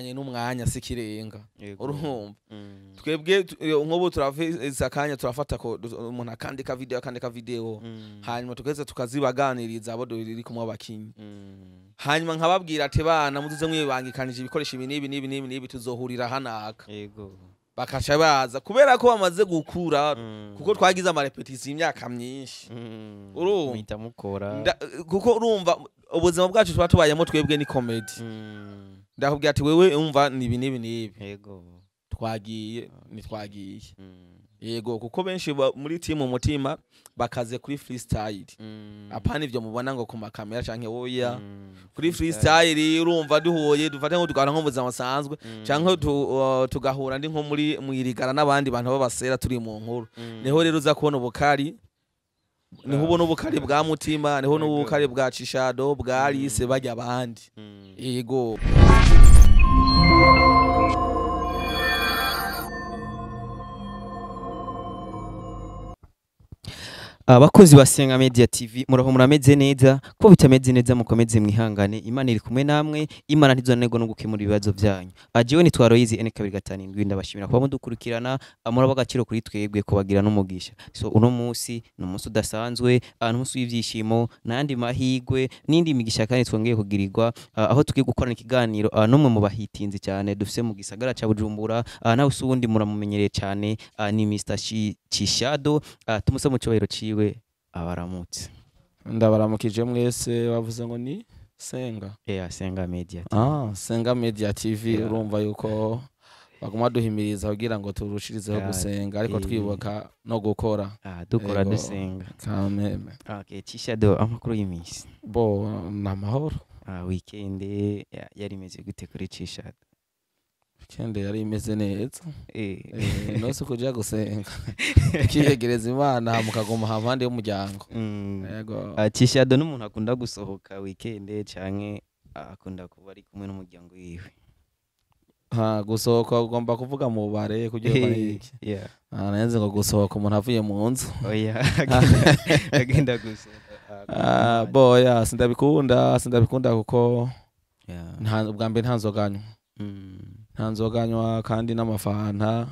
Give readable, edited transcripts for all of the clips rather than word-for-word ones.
N'umwanya si ikirenga. Yego. Urumva, twebwe nk'ubu turafise akanya, turafata ko umuntu akandika video, akandika video, hanyuma tugeze tukazibaganiriza abo turi kumwe abakinyi, hanyuma nkababwira ati: "Bana, muzuze mwibangikanije ibikoresho ibi n'ibi n'ibi n'ibi n'ibi, tuzohurira hanaka." Bakaca baza kubera ko bamaze gukura, kuko twagize ama répétitions imyaka myinshi. Urumva? Muhita mukora. Kuko urumva ubuzima bwacu tuba tubayemo twebwe ni comédie. Ndakubwira ati: "Wewe umva, nibi n'ibi n'ibi." Twagiye, ntitwagiye. Yego, kuko benshi muri team Umutima bakaze kuri freestyle. Apana ivyo mubona ngo ku makamera canke oya. Kuri freestyle, urumva, duhuye, dufate nko tugahura nko mu buzima busanzwe, canke tugahura ndi nko muri mwirigara n'abandi bantu b'abasera turi mu nkuru, niho rero uza kubona ubukari, niho ubona ubukari bwa Mutima, niho n'ubukari bwa Cishado, bwa Alice, bajya abandi. Yego. Abakozi ba Senga Media TV, muraho, murameze neza? Ko bitameze neza, mukomeze mwihangane, Imana iri kumwe namwe. Imana ntizonanirwa no gukemura ibibazo byanyu. Ajewe nitwa Royizi N257, ndabashimira kuba mudukurikirana, muraba agaciro kuri twebwe, kubagira n'umugisha. So uno munsi ni umunsi udasanzwe, ni umunsi w'ibyishimo n'andi mahigwe n'indi migisha kandi twongeye kugirirwa, aho tugiye gukorana ikiganiro n'umwe mu bahitinzi cyane dufise mu gisagara ca Bujumbura. Nawe si uwundi, muramumenyereye cyane, ni Mr Chishado. Tumuse mu cyubahiro ciwe abaramutse. Ndabaramukije mwese. Bavuze ngo ni Senga? Yeah, Senga Media TV. Ah, Senga Media TV. Urumva yuko baguma duhimiriza kugira ngo turushirizeho gusenga, ariko twibuka no gukora. Ah, dukora. Yego. Dusenga. Kameme. Okay, Chishado, amakuru y'iminsi? Bo, ni amahoro. Ah, weekend yari imeze gute kuri Chishado? Weekend yari imeze neza. Nose kuja gusenga, ukiyegereza Imana, mukaguma hampande y'umuryango. Yego. Ah, Chishado n'umuntu akunda gusohoka weekend canke akunda kuba ari kumwe n'umuryango wiwe? Ha, gusohoka ugomba kuvuga mu bare kugira ngo iki? Yeah. Ah, nanze ngo gusohoka umuntu avuye mu nzu. Oya, agenda gusohoka. Ah, boya, sindabikunda, sindabikunda kuko nta ubwa mbere nta nzoga nywa. Nta nzoga nywa kandi n'amafanta.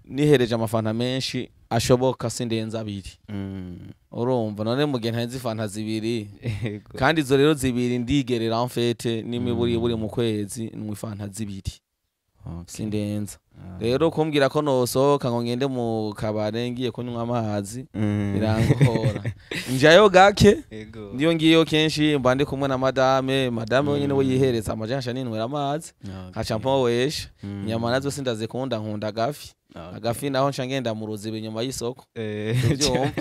Nihereje amafanta menshi ashoboka sindenza abiri. Urumva none mu gihe ntarenze ifanta zibiri, kandi izo rero zibiri ndigerera en fait n'imiburi buri mu kwezi nywa ifanta zibiri. Sindenza. Rero kumbwira ko nosohoka ngo ngende mu kabare ngiye kunywa amazi, birangora. Njayo gake. Niyo ngiyo kenshi mba ndi kumwe na madame. Madame wenyine we yihereza amaji, nkaca ninywera amazi, nkaca mpowesha. Inyama nazo sindazikunda, nkunda agafi. Agafi naho nca ngenda mu ruziba inyuma y'isoko. Uvyumva?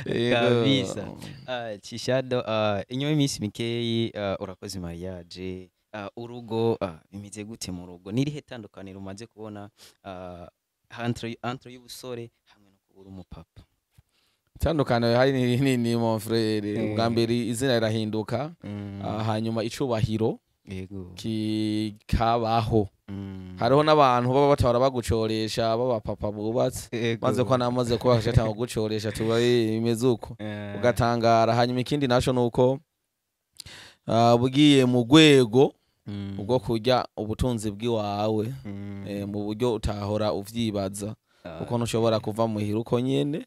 Yego. Kabisa. Ah, Chishado, inyuma y'iminsi mikeyi urakoze mariage. Urugo bimeze gute mu rugo? Nirihe tandukaniro umaze kubona entre y'ubusore hamwe no kubura umupapa? Itandukaniro hari ni rinini, mon frère. Ubwa mbere izina rirahinduka, hanyuma icubahiro kikabaho. Hariho n'abantu baba batahora bagucoresha b'abapapa bubatse, maze ko namaze kuba bakacatanga kugucoresha, tuba imeze uko, ugatangara. Hanyuma ikindi naco nuko bugiye mu rwego bwo kurya ubutunzi bw'iwawe, mu buryo utahora uvyibaza, kuko ntushobora kuva muhira uko nyene.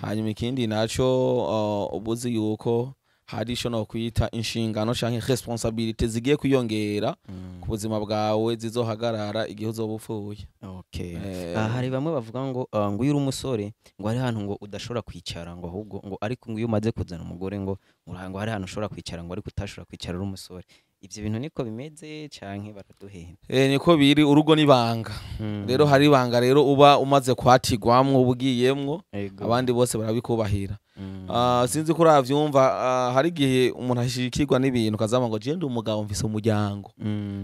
Hanyuma ikindi naco, ubuzi yuko hari ico nokwita inshingano canke responsabilité zigiye kwiyongera ku buzima bwawe, zizohagarara igihe uzoba upfuye. Hari bamwe bavuga ngo ngo iyo uri umusore ngo hari ahantu ngo udashobora kwicara, ngo ahubwo ngo ariko ngo iyo umaze kuzana umugore ngo ngo hari ahantu ushobora kwicara, ngo ariko utashobora kwicara uri umusore. Ivyo bintu niko bimeze canke baraduhenda? Niko biri, urugo n'ibanga. Rero hari ibanga rero uba umaze kwatigwamwo, uba ugiyemwo, abandi bose barabikubahira. Sinzi ko uravyumva, hari igihe umuntu ashikirwa n'ibintu kazama ngo je ndi umugabo, mfise umuryango.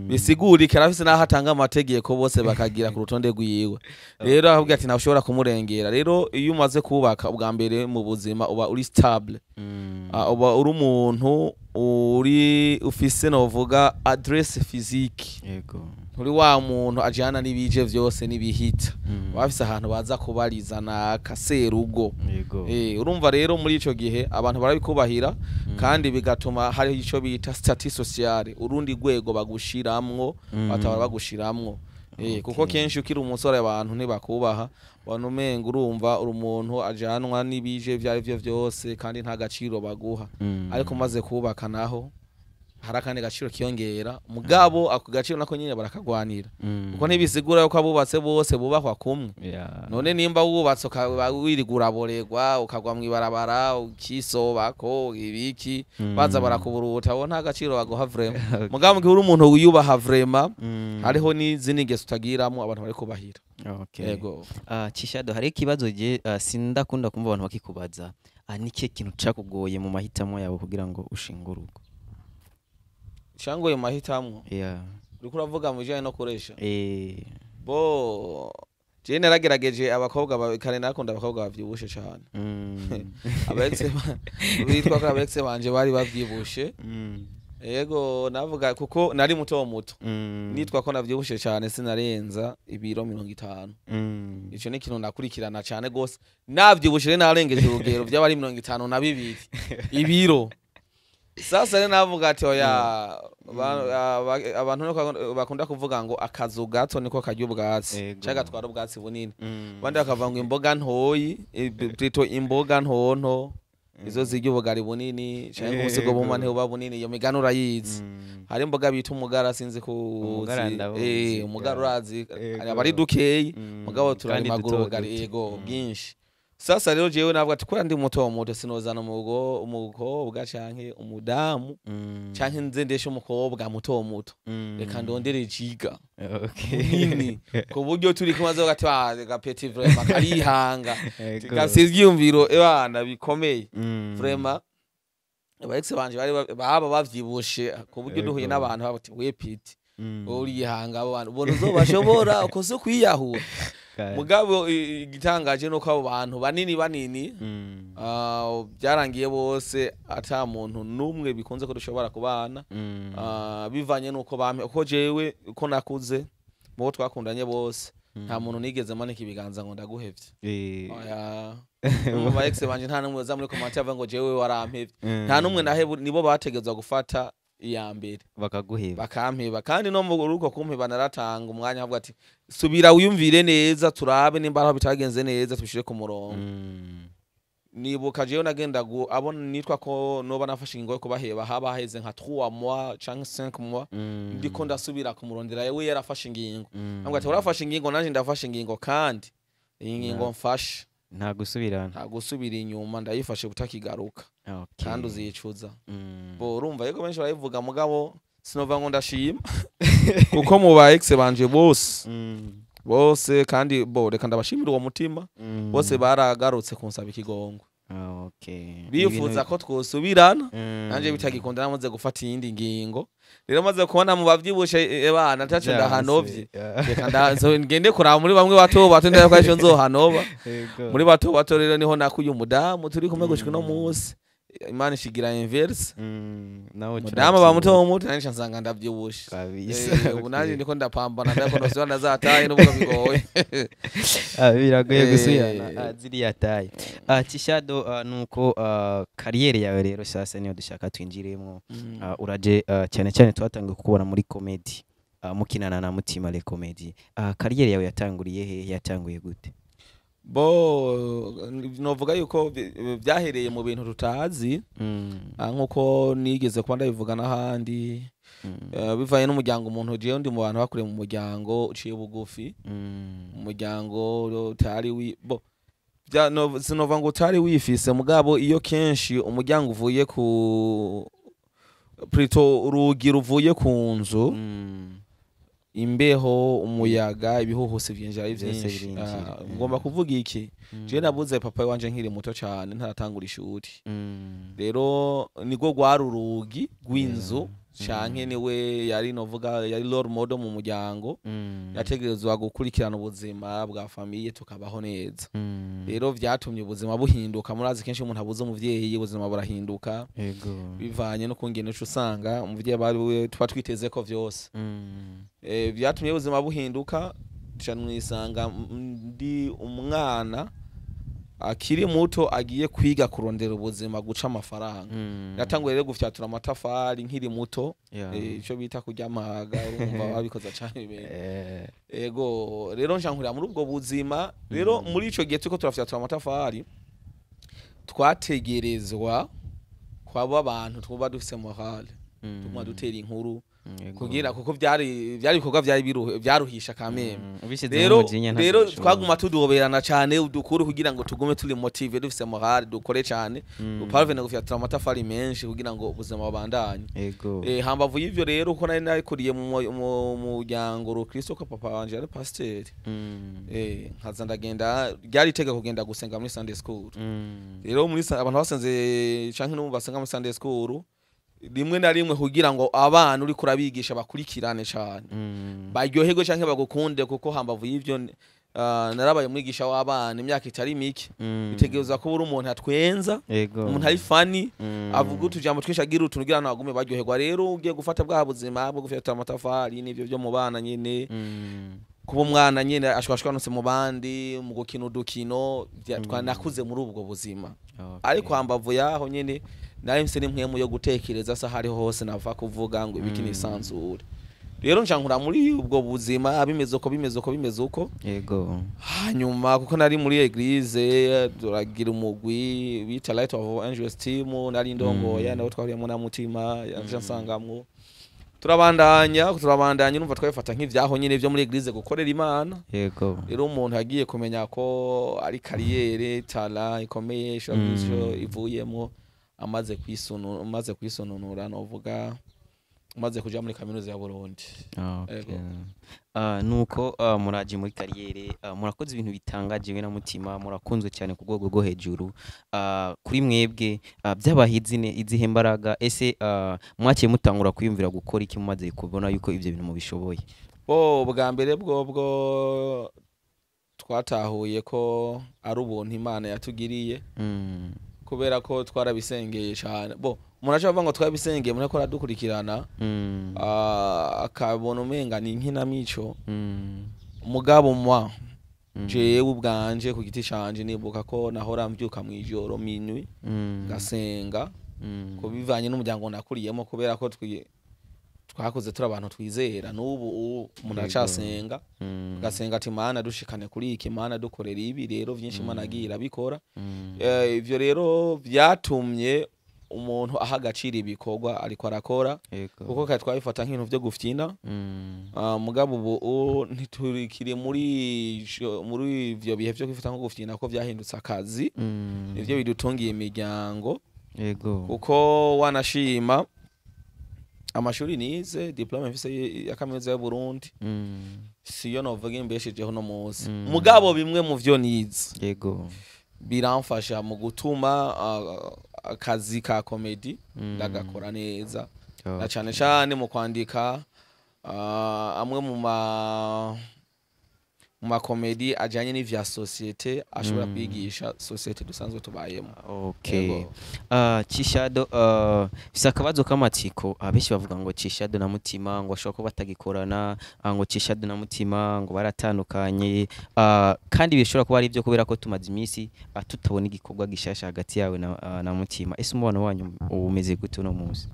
Bisigurike arafise n'aho atanga amategeko, bose bakagira ku rutonde rwiwe. Rero akubwira ati ntashobora kumurengera. Rero iyo umaze kubaka ubwa mbere mu buzima uba uri stable. Uba uri umuntu uri ufise novuga adresse physique. Nturi wa muntu ajana n'ibije vyose n'ibihita. Bafise ahantu baza kubariza na kaserugo. Urumva rero muri ico gihe abantu barabikubahira, kandi bigatuma hariho ico bita statut social, urundi rwego bagushiramwo batabara bagushiramwo. Kuko kenshi ukiri umusore abantu ntibakubaha, abantu umenga urumva uri umuntu ajanwa n'ibije ivyo ari vyo vyose kandi nta gaciro baguha. Ariko umaze kubaka naho hari akandi gaciro kiyongera, mugabo ako gaciro nako nyine barakagwanira, kuko ntibisigura yuko abubatse bose bubahwa kumwe. None nimba wubatse ukaba wirigura borerwa, ukagwa mw'ibarabara, ukisobako ibiki, baza barakuburuta, bo nta gaciro baguha vraiment. Mugabo mugihe uri umuntu wiyubaha vraiment, hariho n'izindi ngeso utagiramwo abantu bari kubahira. Yego. Chishado, hari ikibazo je sindakunda kumva abantu bakikubaza. Ni kihe kintu cakugoye mu mahitamo yawe kugira ngo ushinge urugo? Cangoye mu mahitamwo? Uriko uravuga mu bijanye no kuresha? Bo je naragerageje abakobwa kare nakunda abakobwa bavyibushe cane. Aba ex bitwa ko aba ex banje bari bavyibushe. Yego, navuga kuko nari muto muto, nitwa ko navyibushe cane, sinarenza ibiro 50. Ico ni ikintu nakurikirana cane gose. Navyibushe rero narengeje urugero, vyaba ari 52 ibiro. Sasa rero navuga ati oya, abantu niko bakunda kuvuga ngo akazu gato niko karya ubwatsi, canke gatwara ubwatsi bunini. Abandi bakavuga ngo imboga ntoyi, plutôt imboga ntonto izo zirya ubugari bunini, canke ubusigo buma ntibuba bunini. Iyo migani urayizi? Hari imboga bita umugara, sinzi ko Umugara ndawuzi. Umugara urazi? Yego. Aba ari dukeyi, mugabo Kandi turarimagura duto ubugari duto. yego bwinshi. Sasa rero jewe navuga ati kubera ndi muto muto, sinozana umukobwa canke umudamu, canke nze ndeshe umukobwa muto muto. Reka ndondere jiga munini, ku buryo turi kumwe azoga ati: "Ah, gapeti vraiment karihanga, gafise ivyiyumviro ebana bikomeye." Vraiment aba ex banje bari baba bavyibushe ku buryo duhuye n'abantu baba bati: "We piti, wowe urihanga, abo bantu ubona uzobashobora uko si kwiyahura." Mugabo igitangaje nuko abo bantu banini banini, byarangiye bose ata muntu n'umwe bikunze ko dushobora kubana, bivanye nuko bampe uko jewe uko nakuze. Mu bo twakundanye bose nta muntu nigeze manika ibiganza ngo ndaguhevye. Oya, mu ba ex banje nta n'umwe uza muri commentaire avuga ngo jewe warampevye. Nta n'umwe nahebu, nibo bategezwa gufata iya mbere bakaguheba. Bakampeba. Kandi no mu ruko kumpeba naratanga umwanya avuga ati: "Subira wiyumvire neza, turabe nimba aho bitagenze neza tubishire ku murongo." Nibuka jewe nagenda abo nitwa ko noba nafashe ingingo yo kubaheba, haba haheze nka 3 mois canke 5 mois, ndiko ndasubira kumurondera, we yarafashe ingingo. Ambwira ati: "Urafashe ingingo, nanje ndafashe ingingo, kandi iyi ngingo mfashe Nta gusubirana. nta gusubira inyuma, ndayifashe butakigaruka, kandi uzicuza." Bo urumva yego benshi barabivuga, mugabo sinova ngo ndashima, kuko mu ba ex banje bose, bose, kandi bo reka ndabashimira uwo mutima, bose baragarutse kunsaba ikigongo, bifuza ko twosubirana. Nanje bitagikunda, namaze gufata iyindi ngingo. Rero maze kubona mu bavyibushe, bana taco ndahanovye, reka ngende kuraba muri bamwe bato bato, ndabona ko ejo nzohanoba muri bato bato. Rero niho nakuye umudamu turi kumwe gushika uno munsi. Imana ishigira inverse, Nawe umudamu aba muto muto, nanje nsanga ndavyibushe. Kabisa. Ubu nanje ndiko ndapambana, ndako nosubira ndazataye nubwo bigoye. Biragoye gusubirana ziriya taille. Chishado, nuko carrière yawe rero sasa niyo dushaka twinjiremo. Uraje cyane cyane twatangiye kukubona muri comedy, mukinana na Mutima le Comedy. Carrière yawe yatanguriye he? Yatanguye gute? Bo novuga yuko byahereye mu bintu tutazi, nkuko nigeze kuba ndabivuga n'ahandi. Bivanye n'umuryango umuntu, jewe ndi mu bantu bakuriye mu muryango uciye bugufi, umuryango utari wi bo sinova ngo utari wifise, mugabo iyo kenshi umuryango uvuye ku, plutôt urugi ruvuye ku nzu, imbeho, umuyaga, ibihuhusi vyinjira ari Vyose vyinshi. birinjira. Ngomba kuvuga iki? Jewe nabuze papa wanje nkiri muto cane, ntaratangura ishuri. Rero nirwo rwari urugi rw'inzu. Canke niwe yari, novuga, yari role model mu muryango, yategerezwa gukurikirana ubuzima bwa famille tukabaho neza. Rero vyatumye ubuzima buhinduka. Murazi kenshi umuntu abuze umuvyeyi, ubuzima burahinduka, bivanye no kungene uca usanga umuvyeyi aba ari we tuba twiteze ko vyose. Vyatumye ubuzima buhinduka, ca mwisanga ndi umwana akiri muto agiye kwiga kurondera ubuzima, guca amafaranga. Natanguye rero gufyatura amatafari nkiri muto, ico bita kurya amaga, urumva babikoza cane ibintu. Ego, rero nca nkurira muri ubwo buzima. Rero muri ico gihe turiko turafyatura amatafari, twategerezwa kwaba abantu twuba dufise morale, tuguma dutera inkuru, kugira kuko byari ibikorwa byari byaruhisha kameme. Ubishizemo Rero umujinya ntabwo rero bishobora. twaguma tudoberana cane udukuru kugira ngo tugume turi motivé, dufise morale, dukore cane, parvenir gufyatura amatafari menshi kugira ngo ubuzima bubandanye. Hambavu y'ivyo rero, uko nari nakuriye mu muryango rukristo, ko papa wanje yari pasiteri, nkaza ndagenda, ryari iteka kugenda gusenga muri Sunday school. Rero muri abantu basenze canke n'ubu basenga muri Sunday school, rimwe na rimwe kugira ngo abana uriko urabigisha bakurikirane cane, baryoherwe canke bagukunde, kuko hambavu y'ivyo narabaye umwigisha w'abana imyaka itari mike, bitegerezwa kuba uri umuntu atwenza, umuntu ari funny, avuga utujambo twinshi, agira utuntu kugira ngo bagume baryoherwa. Rero ugiye gufata bwa buzima bwo gufata amatafari n'ivyo byo mu bana nyene, kuba umwana nyene ashwashwanutse mu bandi mu gukina udukino, twanakuze muri ubwo buzima. Ariko hambavu yaho nyene nari mfise n'impwemu yo gutekereza se hariho hose nava kuvuga ngo ibiki nisanzure. Rero nca nkura muri ubwo buzima, bimeze uko, bimeze uko, bimeze uko. Hanyuma kuko nari muri église, turagira umugwi bita Light of Angels Team, nari ndongoya, nabo twahuriyemo na Mutima yaje nsangamwo, turabandanya turabandanya. Urumva twabifata nk'ivyaho nyene vyo muri église, gukorera Imana. Rero umuntu yagiye kumenya ko ari carrière, talent ikomeye ishobora kugira ico ivuyemwo amaze kwisununura, novuga amaze kuja muri kaminuza ya Burundi. Ego. Nuko muraje muri carrière, murakoze ibintu bitangaje, we na Mutima murakunzwe cyane ku rwego rwo hejuru. Kuri mwebwe byabaha izihe mbaraga? Ese mwakiye mutangura kwiyumvira gukora iki mumaze kubona yuko ivyo bintu mubishoboye? Bo bwa mbere bwobwo twatahuye ko ari ubuntu Imana yatugiriye, kubera ko twarabisengeye cyane. Bo umuntu aca avuga ngo twabisengeye, umuntu ariko aradukurikirana, akabona umenga ni inkinamico. Mugabo mwa jewe ubwanje ku giti canje nibuka ko nahora mbyuka mw'ijoro minuit, ngasenga, ko bivanye n'umuryango nakuriyemo, kubera ko twakuze turi abantu twizera, n'ubu umuntu aracasenga, gasenga ati: "Mana, dushikane kuri iki, Mana, dukorera ibi." Rero vyinshi Imana agiye irabikora. Ivyo rero vyatumye umuntu aha agaciro ibikorwa ariko arakora, kuko kare twabifata nk'ibintu vyo gufyina. Mugabo ubu ntiturikiri muri ivyo bihe vyo kwifata nko gufyina, ko vyahindutse akazi, nivyo bidutungiye imiryango, kuko wanashima amashuri nize, diplôme mfise ya kaminuza y'u Burundi, siyo novuga imbeshejeho no munsi. Mugabo bimwe mu vyo nize biramfasha mu gutuma akazi ka comedy ndagakora neza, na cane cane mu kwandika amwe mu ma comédie ajanye n'ivya société, ashobora kwigisha société dusanzwe tubayemo. Yego. Chishado, fise akabazo k'amatsiko. Abenshi bavuga ngo Chishado na Mutima ngo bashobora kuba batagikorana, ngo Chishado na Mutima ngo baratandukanye, kandi bishobora kuba ari ibyo, kubera ko tumaze iminsi tutabona igikorwa gishasha hagati yawe na Mutima. Ese umubano wanyu umeze gute uno munsi?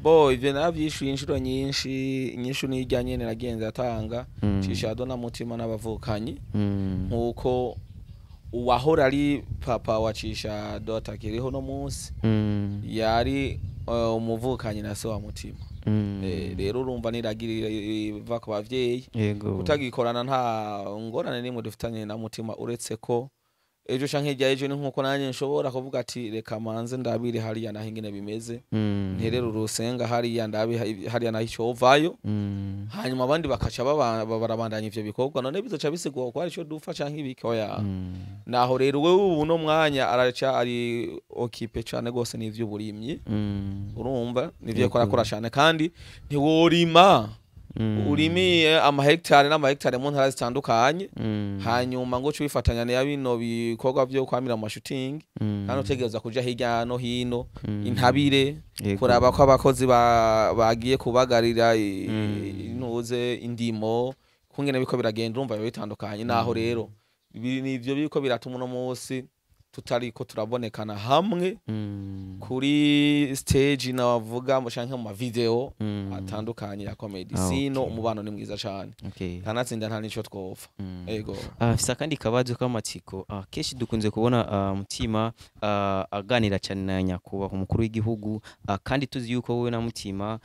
Bo ivyo naravyishuye inshuro nyinshi, inyishu n'irya nyene nagenze atanga. Chishado na Mutima n'abavukanyi, nkuko uwahora ari papa wa Chishado atakiriho no munsi, yari umuvukanyi na se wa Mutima. Rero urumva niragira iva ku bavyeyi. Kutagikorana nta ngorane nimwe dufitanye na Mutima, uretse ko Ejo canke hirya ejo ni nkuko nanjye nshobora kuvuga ati reka manze ndabire hariya naho ingene bimeze, nterere urusenga hariya, ndabe hariya naho icovayo, hanyuma abandi bakaca barabandanya ivyo bikorwa. None bizoca bisigwa ko hari ico dupfa canke ibiki? Oya. Naho rero wewe ubu no mwanya araca ari occupé cane gose n'ivy'uburimyi. Urumva nivyo yakora, akora cane, kandi ntiworima urimiye amahegitari n'amahegitari mu ntara zitandukanye, hanyuma ngo uce wifatanya na bino bikorwa vyo kwamira mu mashooting, kandi utegerezwa kuja hirya no hino, intabire, kuraba ko abakozi bagiye kubagarira intuze indimo kungene biko biragenda. Urumva biba bitandukanye. Naho rero nivyo biriko biratuma uno munsi tutariko turabonekana hamwe kuri stage navuga canke mu mavideo atandukanye ya comedy. Sino umubano ni mwiza cane, kanatsinda nta nico twopfa. Ego. Mfise akandi kabazo k'amatsiko. Kenshi dukunze kubona Mutima aganira cyane na nyakubahwa umukuru w'igihugu, kandi tuzi yuko wowe na Mutima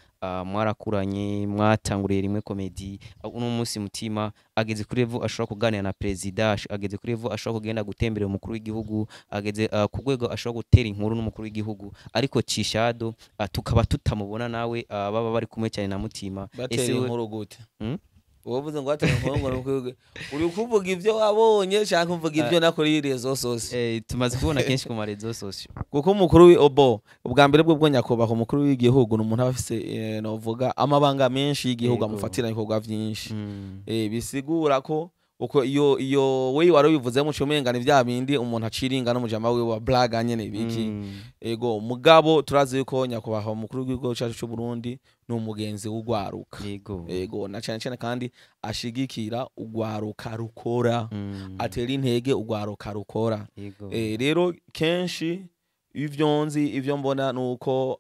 mwarakuranye, mwatanguriye rimwe comedy. Uno munsi Mutima ageze kuri level ashobora kuganira na perezida, ageze kuri level ashobora kugenda gutemberera umukuru w'igihugu, ageze ku rwego ashobora gutera inkuru n'umukuru w'igihugu, ariko Cishado tukaba tutamubona nawe baba bari kumwe cyane na Mutima. Batera Ese inkuru gute? Mm? Wowe uvuze ngo batera inkuru ngo nukuvuge uri kuvuga ivyo wabonye canke uvuga ivyo nakuri réseaux sociaux? Tumaze kubona kenshi ku ma réseaux sociaux. Kuko umukuru obo ubwa mbere bwo nyakubahwa umukuru w'igihugu ni umuntu aba afise novuga amabanga menshi y'igihugu, amufatira ibikorwa vyinshi. Bisigura ko uko iyo we wari ubivuze mu umenga ni vya bindi umuntu aciringa n'umujama wiwe wa blaga nyene biki. Ego, mugabo turazi yuko nyakubahwa umukuru w'igihugu cyacu cy'u Burundi ni umugenzi w'ugwaruka. Ego, na cyane cyane kandi ashigikira ugwaruka rukora, atera intege ugwaruka rukora. Rero kenshi ivyo nzi, ivyo mbona nuko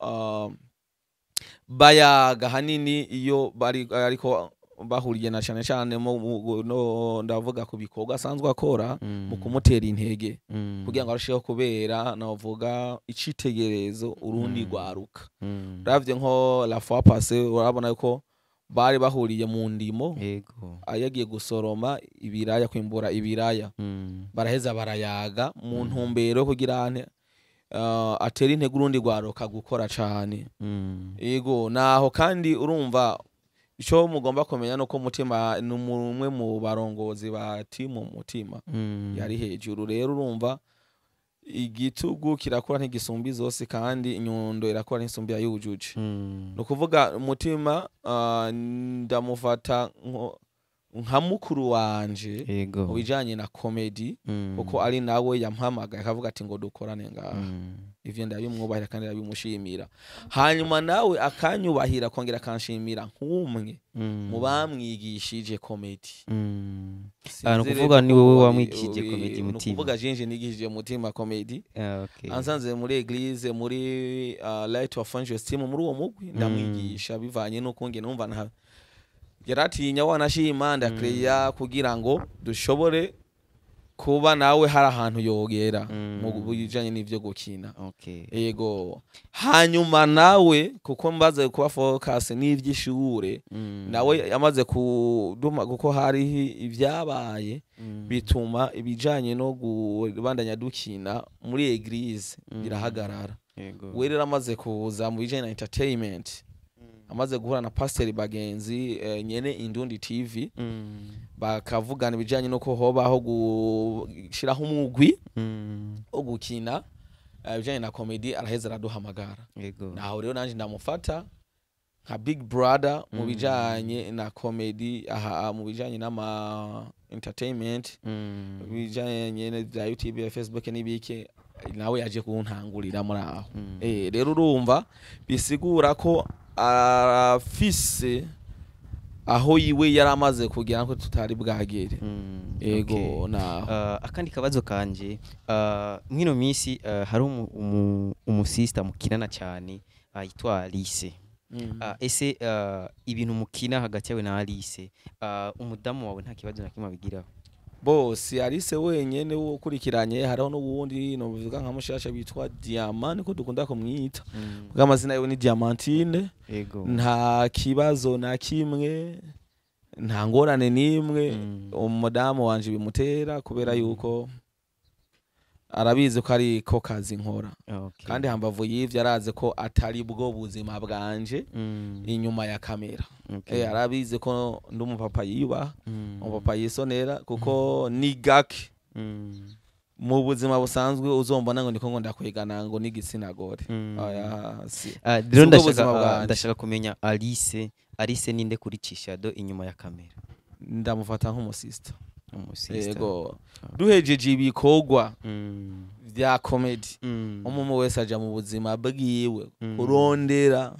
bayaga hanini iyo bari ariko bahuriye na cyane cyane no ndavuga ku bikorwa asanzwe akora, mu kumutera intege kugira ngo arusheho kubera navuga icitegererezo urundi rwaruka. Uravye nko la fois passée, urabona yuko bari bahuriye mu ndimo, yagiye gusoroma ibiraya, kwimbura ibiraya, baraheza barayaga mu ntumbero yo kugira ante atera intege urundi rwaruka gukora cane. Ego, naho kandi urumva ico mugomba kumenya nuko Mutima ni umwe mu barongozi ba timu Mutima yari hejuru. Rero urumva igitugu kirakura ntigisumba izose, kandi inyundo irakura ntisumba yujuje. Ni ukuvuga Umutima ndamufata nka mukuru wanje mu bijanye na comedy, kuko ari nawe yampamagaye akavuga ati ngo dukorane ngaha. Ivyo ndabimwubahira kandi ndabimushimira, hanyuma nawe akanyubahira akongera akanshimira nk'umwe mu bamwigishije comedy. Sinzi Ah, ni rero ukuvuga ni ko wowe wamwigishije comedy, ni Mutima. ukuvuga jenje nigishije Mutima comedy. Ah, okay. Ansanze muri église, muri Light of Angels team, muri uwo mugwi ndamwigisha bivanye n'uko nge numva nta yaratinya, wanashima ndakreya kugira ngo dushobore kuba nawe hari ahantu yogera mu bijanye n'ivyo gukina. Yego, hanyuma nawe kuko mbaze kuba focus n'ivy'ishure, nawe yamaze kuduma kuko hariho ibyabaye bituma ibijanye no kubandanya dukina muri église birahagarara. We rero amaze kuza mu bijanye na entertainment, amaze guhura na pasiteri bagenzi nyene Indundi TV, bakavugana ibijanye nuko hobaho gushiraho umugwi wo gukina ibijanye na comedy, araheza araduhamagara. Naho rero nanje ndamufata nka big brother mu bijanye na comedy, aha mu bijanye n'ama entertainment, bijanye na bya YouTube ya Facebook n'ibiki, nawe yaje kuntangurira muri aho. Rero urumva bisigura ko arafise aho yiwe yari amaze kugira ngo tutari bwagere. Ego. Naho. Akandi kabazo kanje, mwino minsi hari umusista mukinana cyane yitwa Alice. Ese ibintu mukina hagati yawe na Alice, umudamu wawe nta kibazo na kimwe abigiraho? Bose Alice wenyene ukurikiranye, hariho n'uwundi novuga nka mushasha bitwa Diamant, niko dukunda kumwita, kuko amazina yiwe ni Diamantine. Nta kibazo na kimwe, nta ngorane n'imwe umudamu wanje bimutera, kubera yuko Arabizi ko ari ko kazi nkora. Okay. Kandi hambavu y'ivyo, arazi ko atari bwo buzima bwanje inyuma ya kamera. Arabizi ko ndi umupapa yiyubaha, umupapa yisonera, kuko ni gake mu buzima busanzwe uzombona ngo ndiko ngo ndakwigana ngo n'igitsina gore. Oya, si Rero ubwo ndashaka buzima bwanje. Ndashaka kumenya Alice. Alice ninde kuri Cishado inyuma ya kamera? Ndamufata nk'umusista. Umusista. Yego, duhejeje ibikorwa vya comedy, umwe wese aja mu buzima bwiwe kurondera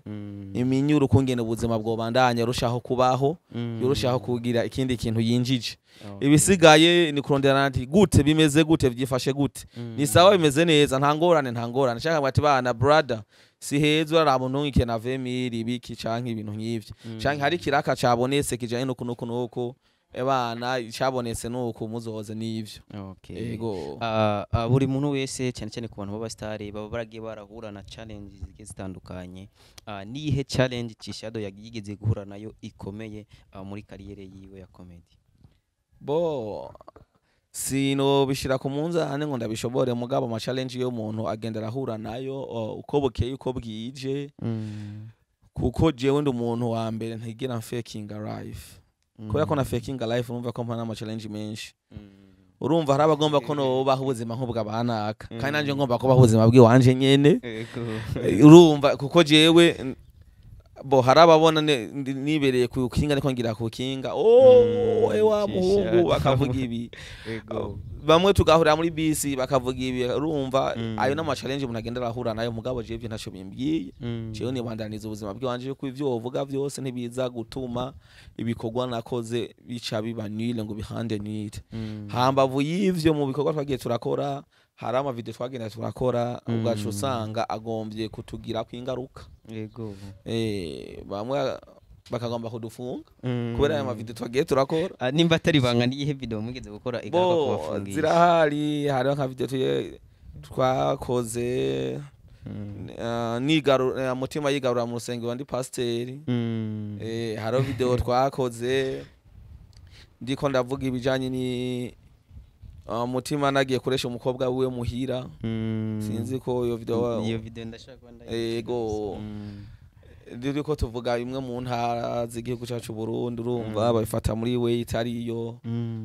iminyuro kungene ubuzima bwobandanya rushaho kubaho, yorushaho kugira ikindi kintu yinjije. Ibisigaye ni kurondera ati gute bimeze, gute byifashe, gute ni sawa, bimeze neza, nta ngorane, nta ngorane. Shaka ati bana brother, si heza, uraraba untungike na 20 000 ibiki canke ibintu nk'ivyo, canke hari kiraka cabonetse kijanye nuku nuku nuku, ebana cabonetse nuku, muzoze n'ivyo. Yego. Buri muntu wese, cyane cyane ku bantu b'abasitari, baba baragiye barahura na challenge zigiye zitandukanye. Niyihe challenge Cishado yigeze guhura nayo ikomeye muri carrière yiwe ya comedy? Bo sino bishira ku munzane ngo ndabishobore, mugabo ama challenge y'umuntu agenda arahura nayo uko bukeye uko bwije, kuko jewe ndi umuntu wa mbere ntigera faking life. Kubera ko na faking life, urumva ko mpana ama challenge menshi. Urumva hari abagomba ko nobaho ubuzima nk'ubw'abanaka, kandi nanje ngomba kubaho ubuzima bw'iwanje nyene. Urumva kuko jewe bo hari ababona nibereye ku kinga, niko ngira ku kinga, oh, ewa muhungu, Cishado. bakavuga ibi. Bamwe tugahurira muri bisi bakavuga ibi. Urumva ayo n'ama challenge umuntu agenda arahura nayo, mugabo jewe ivyo ntaco bimbwiye. Jewe nibandaniza ubuzima bw'iwanje, ko ivyo wovuga vyose ntibiza gutuma ibikorwa nakoze bica biba nul ngo bihande nul. Hambavu y'ivyo, mu bikorwa twagiye turakora, hari amavideo twagenda turakora, ugaca usanga agombye kutugirako ingaruka. Bamwe bakagomba kudufunga kubera aya mavideo twagiye turakora. Nimba atari ibanga, niyihe video mugeze gukora igaruka Bo kubafungisha? zirahari. Hariho nka video twakoze mutima yigarura mu rusengero ndi pasiteri. Hariho video twakoze ndiko ndavuga ibijanye ni mutima nagiye kuresha umukobwa wiwe muhira. Sinzi ko iyo video Iyo video ndashaka kuba ndayizi. Ego. Riko tuvuga imwe mu ntara z'igihugu cyacu Burundi, urumva babifata muri we itariyo.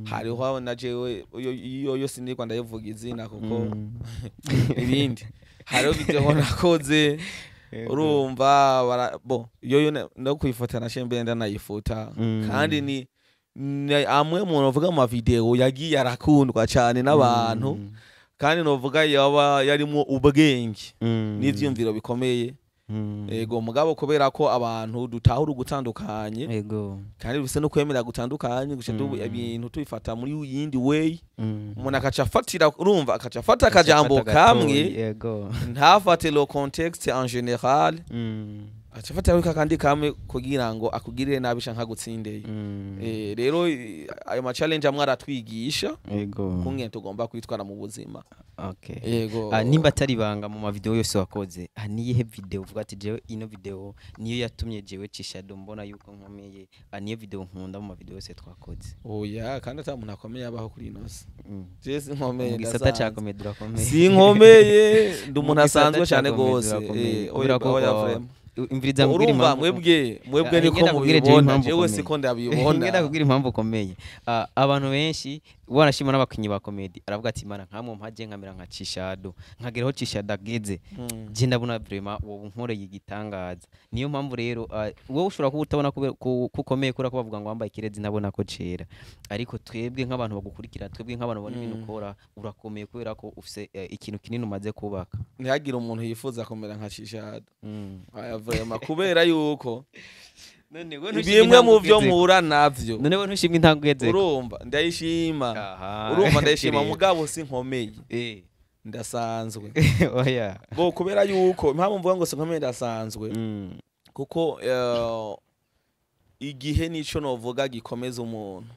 Hariho na jewe iyo yo sinirwa ndayivuga izina kuko ibindi. Hariho video nakoze, urumva bo iyo yo no kuyifata na shembe ndanayifuta. Kandi ni amwe mu novuga mu mavideo yagiye arakundwa cyane n'abantu, kandi novuga yaba yarimo ubwenge n'ivyumviro bikomeye. Ego, mugabo kubera ko abantu dutahura ugutandukanye kandi bise no kwemera gutandukanye guca ibintu tubifata muri yindi way, umuntu akaca afatira, urumva akaca afata akajambo Afata gatoyi, kamwe, ntafate le contexte en général, aca afata akandi kamwe kugira ngo akugirire nabi canke agutsindeye. Rero ayo ma challenge amwe aratwigisha kungene tugomba kwitwara mu buzima. Yego. Nimba atari ibanga, mu mavideo yose wakoze, niyihe video uvuga ati jewe ino video niyo yatumye jewe Cishado mbona yuko nkomeye, niyo video nkunda mu mavideo yose twakoze? Oya, kandi ata muntu akomeye abaho kuri ino si. Je sinkomeye. Mu gisata ca Ndasanzwe. comedy urakomeye. Sinkomeye, ndi umuntu Mu gisata asanzwe ca cyane comedy gose. urakomeye. Oya, Kubera ko oya, vraiment. Imviriza nkubwire Urumva impamvu. mwebwe niko Ngenda kubwire jewe mubibona, impamvu jewe ukomeye. siko ndabibona. Ngenda kubwira impamvu ukomeye. Abantu benshi wanashima n'abakinyi ba comedy aravuga ati mana nkamwe mpaje nkamera nka Cishado, nkageraho Cishado ageze, je ndabona vraiment wowe unkoreye igitangaza. Niyo mpamvu rero wowe ushobora kuba utabona ko ukomeye kubera ko bavuga ngo wambaye ikirezi ntabona ko cera, ariko twebwe nk'abantu bagukurikira, twebwe nk'abantu babona ibintu ukora, urakomeye kubera ko ufise ikintu kinini umaze kubaka. Ntihagire umuntu yifuza kumera nka Cishado. Aya vraiment, kubera yuko None we bimwe mu byo mpura navyo None we ntushimwe intambwe ugezeko? Urumva ndayishima. Aha. Urumva ndayishima, Kirere. mugabo sinkomeye, ndasanzwe. Oya. Bo kubera yuko impamvu mvuga ngo sinkomeye, ndasanzwe, kuko igihe nico novuga gikomeza umuntu.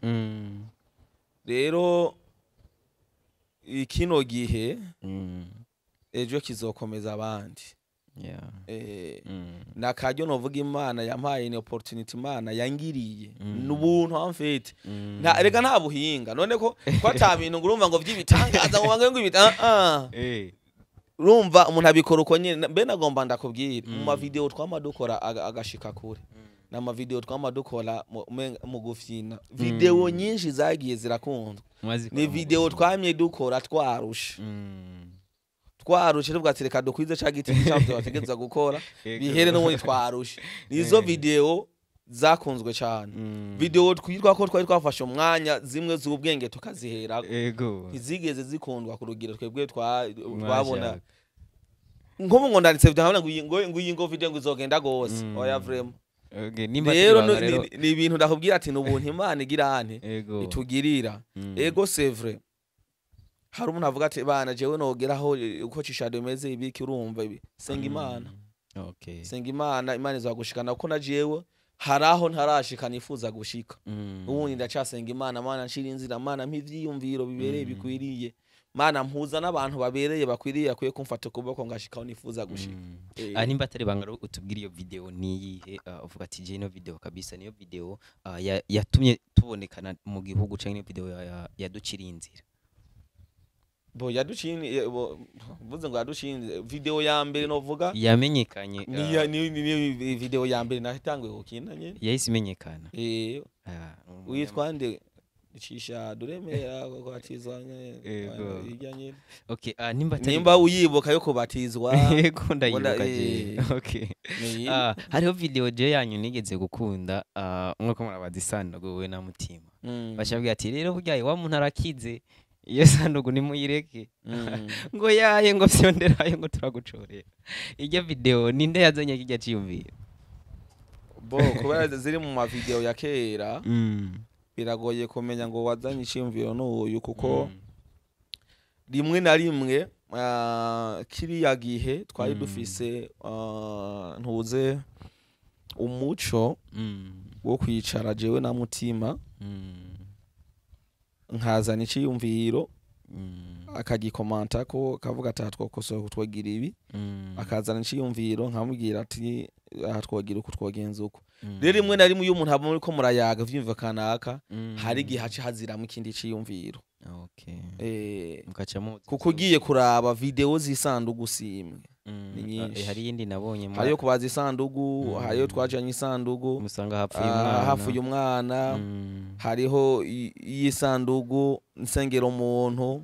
Rero ikino gihe ejo kizokomeza abandi. Nakaryo novuga Imana yampaye, ni opportunity Imana yangiriye, n'ubuntu amfite. Nta rega, nta buhinga, none ko ata bintu ngo urumva ngo vy'ibitangaza, ngo bange ngo ibita, ah ah. Urumva umuntu abikora uko nyene. Mbe nagomba ndakubwira, mu ma video twama dukora agashika kure, n'ama video twama dukora mu gufyina, video nyinshi zagiye zirakundwa ni video twamye dukora twarusha, twarushe, tuvuga ati reka dukwize ca giti cavyo bategerezwa gukora bihere, n'ubundi twarushe. Nizo video zakunzwe cyane. Video twitwa ko twari twafashe umwanya, zimwe z'ubwenge tukazihera, ntizigeze zikundwa ku rugero twebwe twabona. Nko ngo ndanditse video nkabona ngo iyi ngo video ngo izogenda gose. Oya, vraiment. Okay, nimba rero atari ibanga ni ibintu ndakubwira ati ni ubuntu Imana igira ante itugirira. Ego, c'est vrai, hari umuntu avuga ati bana, jewe nogeraho uko Chishado imeze ibiki, urumva ibi, senga Imana. Senga Imana, Imana izagushikana, kuko na jewe hari aho ntarashika nifuza gushika. Ubundi ndacasenga Imana: Mana, nshira inzira, Mana, mpa ivyiyumviro bibereye, bikwiriye, Mana, mpuza n'abantu babereye, bakwiriye, akwiye kumfata ukuboko ngashikaho nifuza gushika. Ah, nimba atari ibanga rero, utubwire iyo video niyihe, uvuga ati je ino video kabisa niyo video yatumye tubonekana mu gihugu, canke niyo video yaduciriye inzira? Bo yaduciye, mvuze ngo yaduciye, video ya mbere novuga yamenyekanye. Ni ni video ya mbere natanguye gukina nyene. Yahise imenyekana. Eh. Witwa nde? Cisha duremera kubatizwa nyene. Irya nyene. Okay, nimba atari Nimba uyibuka yo kubatizwa. Yego, ndayibuka je. Okay. Ni Hariho video je yanyu nigeze gukunda, nkuko murabaza isandugu wewe na Mutima, bacabwira ati rero burya wa muntu arakize, iyo sandugu nimuyireke, ngo yaye, ngo fyonderayo, ngo turagucorera. Irya video ninde yazanye kirya ciyumviro? Bo kubera ziri mu ma video ya kera, biragoye kumenya ngo wazanye iciyumviro n'uyu, kuko rimwe na rimwe kiriya gihe twari dufise ntuze umuco wo kwicara jewe na Mutima, nkazana iciyumviro, akagikomanta ko akavuga ati aha twokosora, twogira ibi. Akazana iciyumviro, nkamubwira ati aha twogira uku, twogenza uku. Rero rimwe na rimwe iyo umuntu aba muriko murayaga vyumva kanaka, hari igihe haca haziramo ikindi ciyumviro. Mukaca muzi. Kuko ugiye kuraba video z'isandugu simwe, ni nyinshi. Hari iyindi nabonye Hariyo kubaza isandugu, hariyo twajanye isandugu, musanga hapfuye umwana. Hapfuye umwana. Hariho iy'isandugu nsengera umuntu,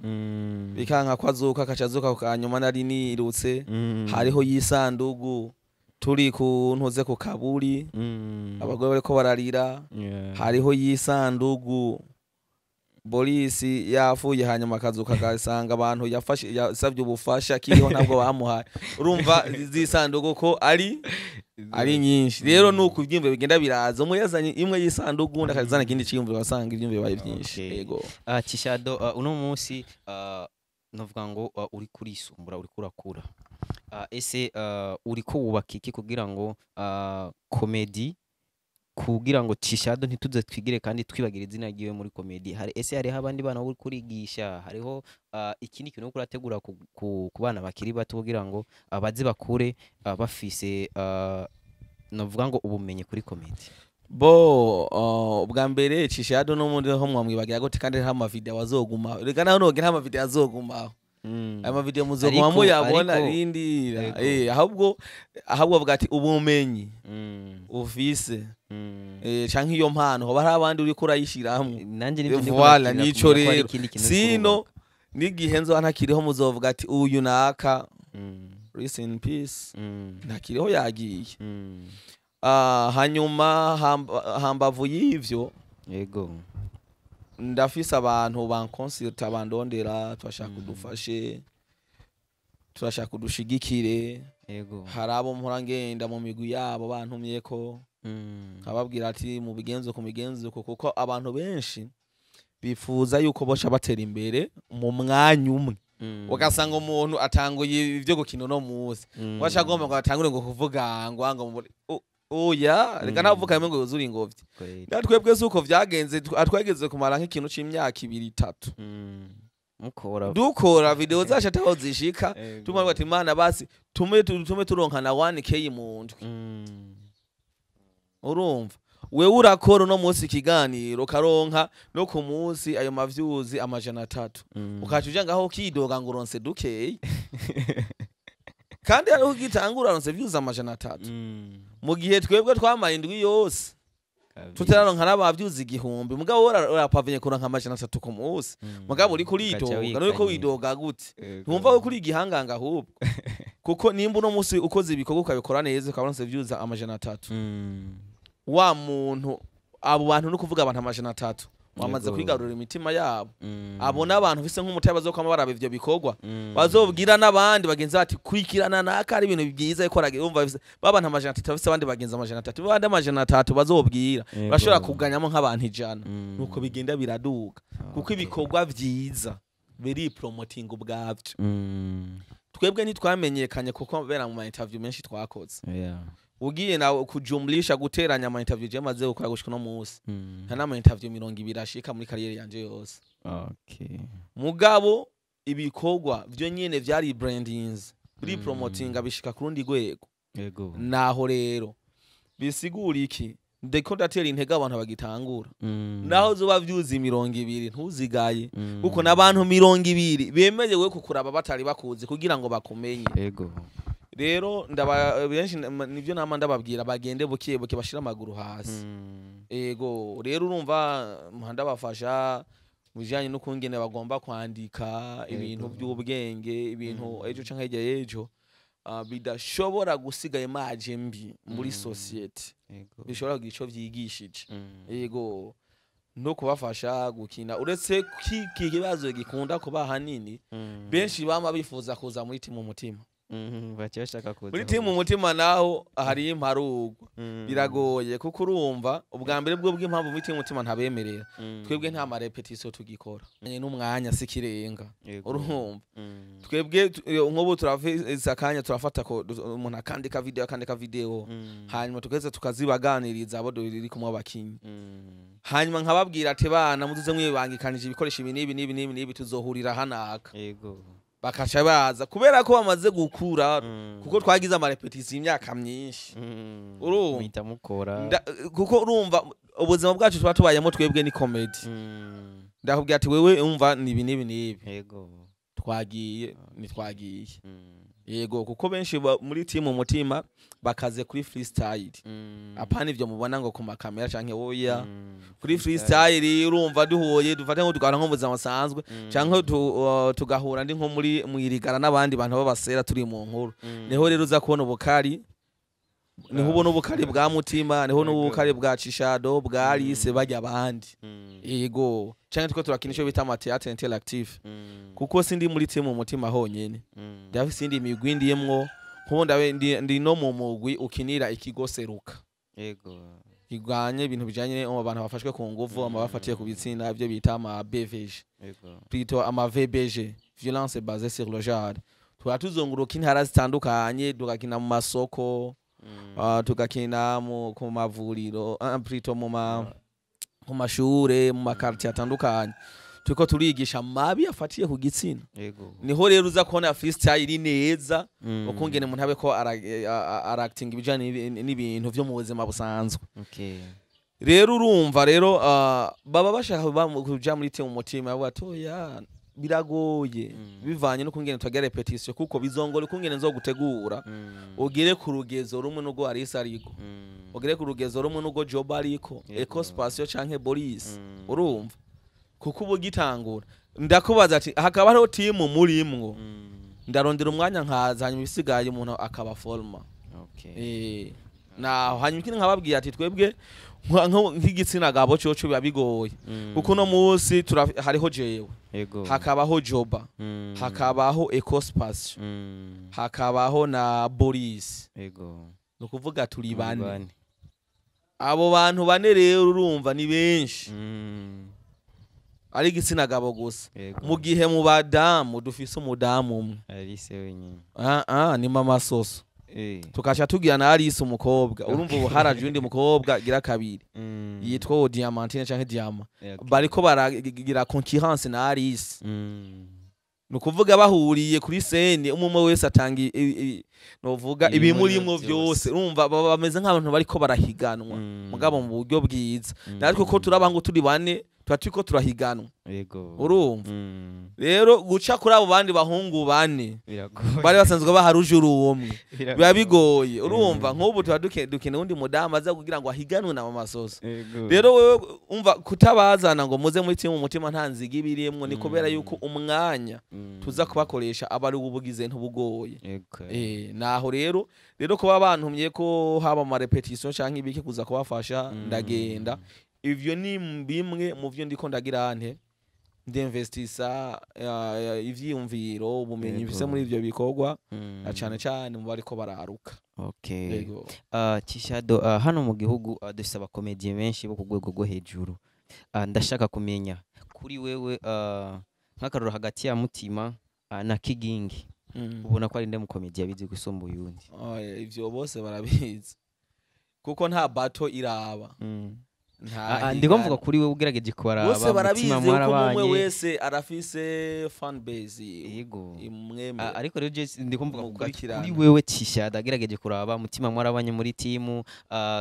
bikanka ko azuka, akaca azuka kanyuma nari nirutse. Hariho y'isandugu turi ku ntuze ku kaburi, abagore bariko bararira. Hariho y'isandugu Borisi yafuye, hanyuma akazuka agasanga abantu yafashe yasabye ubufasha kiriho ntabwo bamuhaye. Urumva z'isandugu ko ari nyinshi. Rero nuko ibyiyumviro bigenda biraza, umwe yazanye imwe y'isandugu, undi akazana ikindi cyiyumviro, wasanga ibyiyumviro bibaye byinshi. Yego. Chishado, uno munsi novuga ngo uri kurisumbura, uri kurakura. Ese uriko wubaka iki kugira ngo comedy, kugira ngo Chishado ntituze twigire kandi twibagira izina ryiwe muri comedy? Hari ese hariho abandi bana uri kurigisha? Hariho ikindi kintu uriko urategura ku bana bakiri bato kugira ngo baze bakure bafise novuga ngo ubumenyi kuri comedy? Bo ubwa mbere Chishado n'ubundi ho mwamwibagira gute kandi hariho ama video azogumaho? Reka naho nogira ama video azogumaho, aya ma video muzoguma muyabona. Rindira. Ahubwo bavuga ati ubumenyi ufise canke iyo mpano, hoba hari abandi uriko urayishiramwo. Nanje nivyo ndiko Voilà, ndakira nico kumenya ko hari rero. ikindi kintu uriko Sino urubaka. n'igihe nzoba ntakiriho muzovuga ati uyu naka, rest in peace, ntakiriho, yagiye. Hanyuma hambavu y'ivyo, ndafise abantu bankonsulta, bandondera, turashaka udufashe, turashaka udushigikire. Hari abo mpora ngenda mu migwi yabo bantumyeko, nkababwira ati mu bigenzo ku migenzo uko, kuko abantu benshi bifuza yuko boca batera imbere mu mwanya umwe, ugasanga umuntu atanguye ivyo gukina uno munsi, waca agomba ngo atangure ngo kuvuga ngo oya, reka ntavuga ngo yuzure ingobyi. Kweli. Na twebwe si uko vyagenze, twageze kumara nk'ikintu c'imyaka 2, 3. Mukora Dukora video zacu ataho zishika. Ego. Tumwe ati Imana basi tume turonka na 1K mu ndwi. Urumva wewe urakora uno munsi ikiganiro karonka no ku munsi ayo ma views 300, ukaca uja ngaho ukidoga ngo uronse dukeyi, kandi hariho ugitangura uronse views 300, mu gihe twebwe twamaye indwi yose tutararonka n'aba views 1000. Mugabo wowe urapavenye kuronka 300 ku munsi, mugabo uriko uridoga nuriko widoga gute? Ntumva ko kuri igihanganga ahubwo, kuko nimba uno munsi ukoze ibikorwa ukabikora neza ukaronse views 300, wa muntu, abo bantu, no kuvuga abantu 300 wamaze kwigarurira imitima yabo. Abo n'abantu ufise nk'umutahe bazokwama baraba ivyo bikorwa, bazobwira n'abandi bagenzi bati kurikirana naka ari ibintu byiza ariko aragira. Urumva ba bantu 300 bafise abandi bagenzi 300, bandi 300 bazobwira, bashobora kuganyamo nk'abantu 100. Nuko bigenda biraduga, kuko ibikorwa vyiza biri promoting ubwavyo. Twebwe ntitwamenyekanye kuko bera mu ma interview menshi twakoze. Ugiye nawe kujumlisha, guteranya ama interview je maze gukora gushika uno munsi, nta n'ama interview 20 ashika muri carrière yanje yose. Mugabo ibikorwa vyo nyene vyari brandings biri promoting bishika ku rundi rwego. Naho rero bisigura iki? Ndiko ndatera intege abantu bagitangura, naho zoba views 20 ntuzigaye, kuko n'abantu 20 bemerewe kukuraba batari bakuzi kugira ngo bakumenye. Rero ndaba benshi nivyo nama ndababwira, bagende buke buke, bashira amaguru hasi. Ego, rero urumva ndabafasha mu bijanye n'ukungene bagomba kwandika ibintu by'ubwenge, ibintu ejo canke hirya y'ejo bidashobora gusiga image mbi muri société, bishobora kugira ico vyigishije. Ego, no kubafasha gukina, uretse ko iki kibazo gikunda kuba hanini, benshi bama bifuza kuza muri timu Umutima. Baca bashaka kuza Muri timu Umutima naho hari imparugwa, biragoye, kuko urumva ubwa mbere bwo bw'impamvu muri timu Umutima ntabemerera, twebwe nta ma répétition tugikora n'umwanya sikirenga. Urumva twebwe nk'ubu turafise akanya, turafata ko umuntu akandika video, akandika video, hanyuma tugeze tukazibaganiriza abo duri kumwe abakinyi, hanyuma nkababwira ati bana muzuze mwibangikanije ibikoresho ibi n'ibi n'ibi n'ibi n'ibi, tuzohurira hanaka. Bakaca baza kubera ko bamaze gukura, kuko twagize ama répétition imyaka myinshi. Urumva? Muhita mukora. Kuko urumva ubuzima bwacu tuba tubayemo twebwe ni comedy. Ndakubwira ati wewe umva nibi nibi nibi, twagiye ntitwagiye. Yego, kuko benshi muri timu Umutima bakaze kuri freestyle, apana ivyo mubona ngo ku makamera canke oya. Kuri freestyle, urumva duhuye, dufate nko tugahura nko mu buzima busanzwe, canke tugahura ndi nko muri mwirigara n'abandi bantu b'abasera turi mu nkuru, niho rero uza kubona ubukari, niho ubona ubukari bwa Mutima, niho n'ubukari bwa Cishado, bwa Alice, bajya abandi. Yego, canke tuko turakina ico bita ama théâtre interactive, kuko sindi muri timu Umutima honyene, ndafise indi migwi ndimwo. Nkubu ndabe ndi no mu mugwi ukinira ikigo Seruka, kigwanye ibintu bijanye mu bantu bafashwe ku nguvu, ama bafatiye ku bitsina, ibyo bita ama BVG, plutôt ama VBG, violence basée sur le genre. Tuba tuzunguruka intara zitandukanye, tugakina mu masoko, tugakina ku mavuriro, plutôt mu mashure, mu ma quartier atandukanye, turiko turigisha mabi afatiye ku gitsina. Niho rero uza kubona freestyle neza, ukungene umuntu abe ko aractinga ibijanye n'ibintu vyo mu buzima busanzwe. Rero urumva rero baba bashaka kuja muri team Umutima, bavuga ati oya biragoye, bivanye n'ukungene twagira répétition, kuko bizongora ukungene nzogutegura ugere ku rugezo rumwe n'ubwo Alice ariko, ugere ku rugezo rumwe n'ubwo Job ariko, Eco Spacio canke Boris. Urumva kuko ubu gitangura ndakubaza ati hakaba hariho timu murimwo, ndarondera umwanya nkaza, hanyuma ibisigaye umuntu akaba forma. Naho hanyuma ikindi nkababwira ati twebwe nk'igitsina gabo coco biba bigoye, kuko uno munsi hariho jewe, hakabaho Joba, hakabaho Ecospace, hakabaho na Boris. Ni ukuvuga turi bane. Bane. Abo bantu bane rero urumva ni benshi, ari igitsina gabo gusa, mu gihe mu badamu dufise umudamu umwe. Alice wenyine. Ah ah, ni mama Soso. Tukaca tugira na Alice umukobwa. Urumva ubu haraje undi mukobwa gira kabiri yitwa Diamantine canke Diama, bariko baragira concurrence na Alice. Ni ukuvuga bahuriye kuri scène, umwe umwe wese atanga novuga ibimurimwo ibimurimwo vyose. vyose. Urumva baba bameze nk'abantu bariko barahiganwa, mugabo mu buryo bwiza. Natwe ko turaba ngo turi bane, tuba turiko turahiganwa. Urumva rero guca kuri abo bandi bahungu bane biragoye. bari basanzwe baharuje umwe, Biragoye. biba bigoye. Urumva nk'ubu tuba dukeneye undi mudamu aza kugira ngo ahiganwe na Mama Soso. Rero wewe umva kutabazana ngo muze muri timu umutima nta nziga ibirimwo, ni kubera yuko umwanya tuza kubakoresha aba ari ubugize ntubugoye. Naho rero kuba bantumye ko haba ama répétition canke ibiki kuza kubafasha, ndagenda. Ivyo ni bimwe mu vyo ndiko ndagira nte ndinvestisa ivyiyumviro, ubumenyi mfise muri ivyo bikorwa, na cane cane mu bariko bararuka. Yego. Chishado, hano mu gihugu dufise abakomediye benshi bo ku rwego rwo hejuru. Ndashaka kumenya kuri wewe, nk'akarorero hagati ya Mutima na Kigingi, ubona ko ari nde mukomediye abizi gusumba uyundi? Oya, ivyo bose barabizi kuko nta bato iraba, nta Ndiko higana. mvuga kuri wewe ugerageje kubaraba. Bose barabizi Mutima kuko umwe mwarabanye. wese arafise fan base imwemera. Ariko rero je ndiko mvuga Mukurikirana. kuri wewe Chishado, agerageje kuraba Mutima mwarabanye muri timu,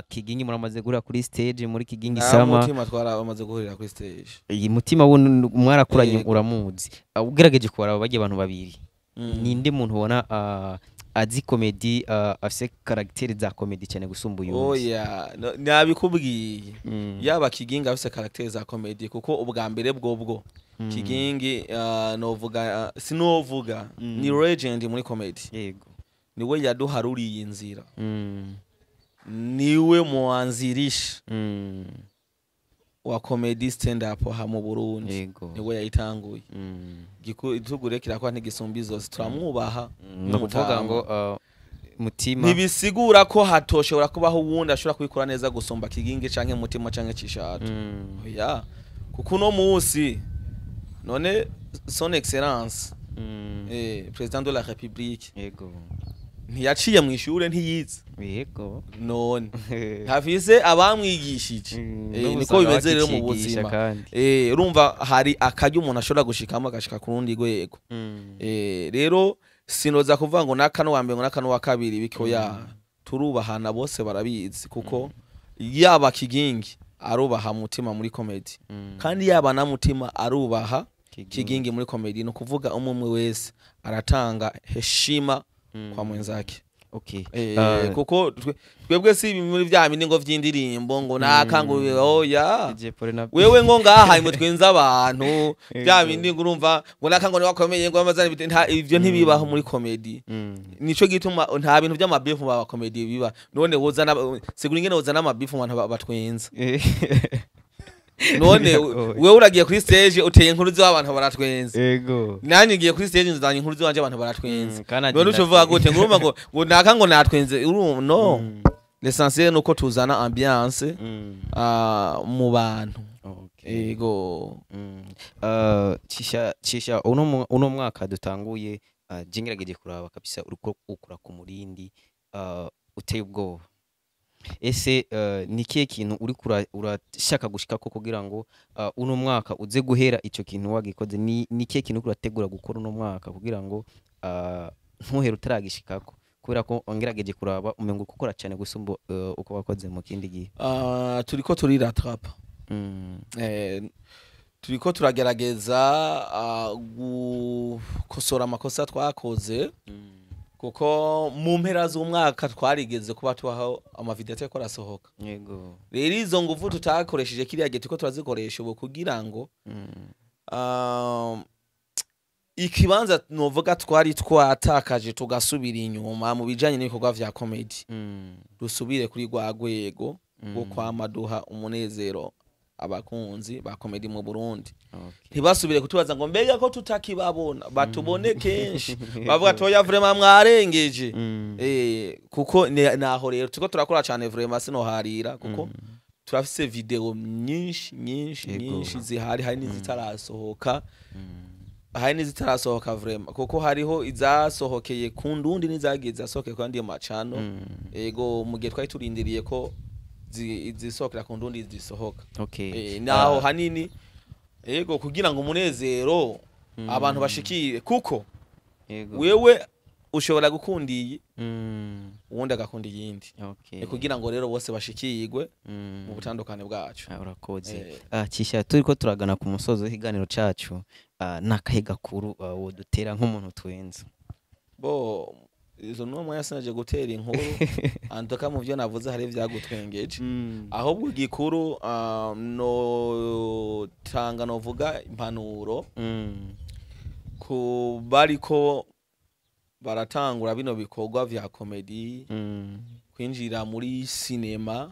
Kigingi muramaze guhurira kuri stage muri Kigingi Nta Sama. Mutima twaramaze guhurira kuri stage. Iyi Mutima wo mwarakuranye, uramuzi. Ugerageje kubaraba barya abantu babiri, ninde muntu ubona azi comédie, afise caractère za comédie cyane gusumba uyundi? Oya, nabikubwiye, yaba Kigingi afise caractère za comédie, kuko ubwa mbere bwobwo Kigingi, novuga, sinovuga, ni legend muri comédie. Niwe yaduharuriye inzira, niwe muanzirishi wa comedy stand up ha mu Burundi. Niwe yayitanguye. Itugure kirakwa ntigisumba izose, turamwubaha. Ni ukuvuga ngo Mutima Ntibisigura ko hatoshobora kubaho uwundi ashobora kubikora neza gusumba Kigingi canke Mutima canke Cishato. Oya, kuko uno munsi none son excellence président de la république ntiyaciye mu ishure, ntiyize? None ntafise abamwigishije? N'ubu Niko usanga bimeze rero mu bakicigisha buzima. kandi. Urumva hari akaryo umuntu ashobora gushikamo agashika ku rundi rwego. Rero sinoza kuvuga ngo naka wa mbere, ngo naka wa kabiri biko ya turubahana, bose barabizi, kuko yaba Kigingi arubaha Mutima muri comedy, kandi yaba na Mutima arubaha Kigingi muri comedy. Ni ukuvuga umwe umwe wese aratanga heshima kwa mwenzake. Kuko twebwe si muri vya bindi ngo vy'indirimbo ngo naka ngo oya. DJ Paul na Wewe ngo ngaha imwe twenza abantu bya bindi ngo urumva ngo naka ngo niwakomeye ngo amazana ivyo ntibibaho muri comedy. Nico gituma nta bintu by'amabifu mu comedy biba. None wozana, sigura ingene wozana amabifu mu bantu batwenza? None Biragoye. wewe uragiye kuri stage uteye inkuru z'abantu baratwenza, nanjye ngiye kuri stage nzanye inkuru z'iwanje, abantu baratwenza. Kandi None agenda uca uvuga gute ngo urumva ngo naka ngo natwenze? Urumva no l'essentiel nuko tuzana ambiance mu bantu. Ego. Cisha, uno mwaka dutanguye, je ngerageje kuraba kabisa uriko ukura ku murindi uteye ubwoba. Ese ni kihe kintu uriko urashaka gushikako kugira ngo uno mwaka uze guhera ico kintu wagikoze? Ni kihe kintu uriko urategura gukora uno mwaka kugira ngo ntuhere utaragishikako? Kubera ko ngerageje kuraba umengo uriko ukora cyane gusumba uko wakoze mu kindi gihe. Turiko turirattrapa. Turiko turagerageza gukosora amakosa twakoze, kuko mu mpera z'umwaka twarigeze kuba tubaho amavideo atariko arasohoka. Rero izo nguvu tutakoresheje kiriya gihe turiko turazikoresha ubu kugira ngo ikibanza novuga twari twatakaje tugasubira inyuma mu bijanye n'ibikorwa vya comedy, dusubire kuri rwa rwego rwo kwama duha umunezero abakunzi ba comedy mu Burundi. Ntibasubire kutubaza ngo mbega ko tutakibabona, batubone kenshi, bavuga toya vraiment mwarengeje. Kuko naho rero turiko turakora cane vraiment, sinoharira, kuko turafise video nyinshi nyinshi nyinshi zihari, hari n'izitarasohoka. Hari n'izitarasohoka vraiment, kuko hariho izasohokeye ku ndundi n'izagiye zasohokeye ku yandi macano. Ego, mu gihe twari turindiriye ko izisohokera ku ndundi zisohoka. Naho hanini, ego, kugira ngo umunezero abantu bashikire, kuko wewe ushobora gukunda iyi, uwundi agakunda iyindi. Ni kugira ngo rero bose bashikirwe mu butandukane bwacu. Ah, urakoze. Cisha, turiko turagana ku musozo w'ikiganiro cacu, n'akahe gakuru wodutera nk'umuntu twenza? Bo izo nuwo mwanya sinaje gutera inkuru, antoka mu byo navuze hari ivyagutwengeje. Ahubwo igikuru, no tanga, novuga impanuro ku bariko baratangura bino bikorwa vya comedy, kwinjira muri sinema.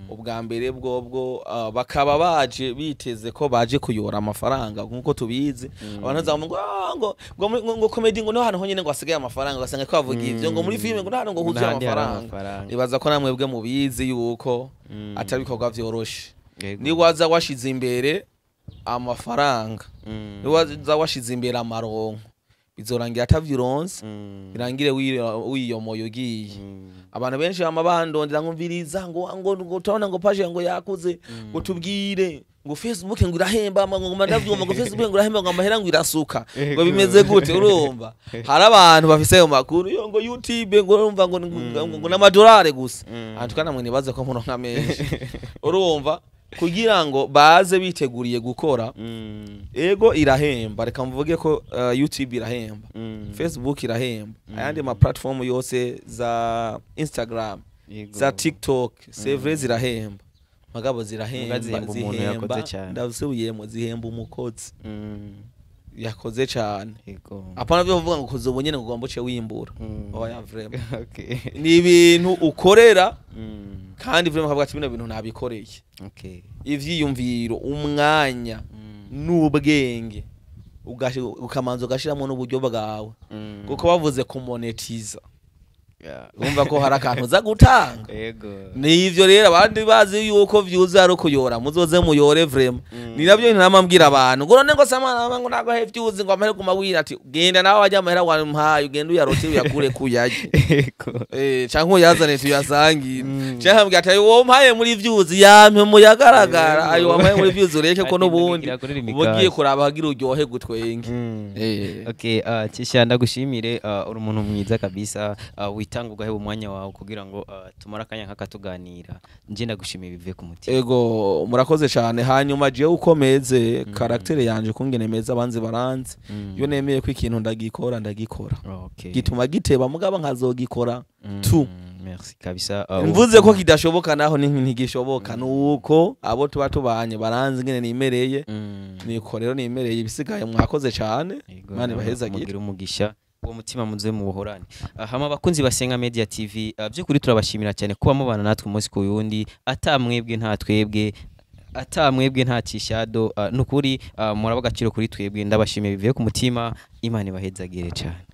Ubwa mbere bwobwo, bakaba baje biteze ko baje kuyora amafaranga, nkuko tubizi abantu bazavuga ngo "Ah, ngo comedy ngo no hantu honyine ngo hasigaye amafaranga", ugasanga ko bavuga ivyo ngo muri filime ngo no hantu ngo huzuye N'ahandi hari amafaranga. Amafaranga. Nibaza ko namwebwe mubizi yuko atari ibikorwa vyoroshe. Niwaza washize imbere amafaranga, niwaza washize imbere amaronko, bizorangira atavyironse, birangire wiyomoye ugiye. Abantu benshi bama bandondera ngo mviriza, ngo turabona ngo page ngo yakuze, ngo tubwire ngo Facebook ngo irahemba, ngo ndavyumva ngo Facebook ngo irahemba, ngo amahera ngo irasuka, ngo bimeze gute? Urumva hari abantu bafise ayo makuru yo ngo YouTube ngo urumva ngo n'amadolari gusa. Antuka namwe nibaze ko muronka menshi. Urumva kugira ngo baze biteguriye gukora. Ego, irahemba, reka mvuge ko YouTube irahemba, Facebook irahemba, ayandi ma platform yose za Instagram, za TikTok, c'est vrai zirahemba, mugabo zirahemba Muga zihemba umuntu yakoze cyane. Ndasubiyemo, zihemba umukozi yakoze cyane. Apana byo kuvuga ngo kuza ubu nyene ngo ugomba uce wimbura. Oya, vraiment. Ni ibintu ukorera kandi vraiment ukavuga ati bino bintu nabikoreye, ivyiyumviro, umwanya n'ubwenge, ukamanza ugashiramo n'uburyo bwawe, kuko bavuze kumonetiza, urumva ko hari akantu uza gutanga. Nivyo rero, abandi bazi yuko vyuzuye ari ukuyora, muzoze muyore vraiment. Ni navyo ntama mbwira abantu ngo none ngo samana ngo ntago he vyuzi ngo amahera guma wira, ati genda nawe wajya amahera wampaye, ugenda uyarote uyakure kuyarye. Canke uyazane tuyasangire, canke ambwira ati ayo wampaye muri vyuzi yampe muyagaragara. Ayo wampaye muri vyuzi ureke ko Ati, n'ubundi ndagira kuri uba ugiye imikasi. kuraba hagira uryohe gutwenge. Okay, Cisha, ndagushimire, uri umuntu mwiza kabisa, witanga ugaheba umwanya wawe kugira ngo tumare akanya nk'aka tuganira. Nje ndagushimiye bivuye ku mutima. Ego, murakoze cyane. Hanyuma jewe uko meze, caractère yanje kungene meze, abanzi baranzi. Iyo nemeye ko ikintu ndagikora, ndagikora. Gituma giteba, mugabo nkazogikora tu. Merci kabisa. Mvuze ko kidashoboka naho ni ntigishoboka, nuko abo tuba tubanye baranzi ngene nimereye. Niko rero nimereye, ibisigaye mwakoze cyane. Ego, Imana ibahezagire. mugire umugisha, uwo mutima muze muwuhorane. Hama abakunzi basenga Media TV, by'ukuri turabashimira cyane kuba mubana natwe umunsi ku wundi. Ata mwebwe nta twebwe, ata mwebwe nta Cishado. Nukuri muraba agaciro kuri twebwe. Ndabashimiye bivuye ku mutima, Imana ibahezagire cyane.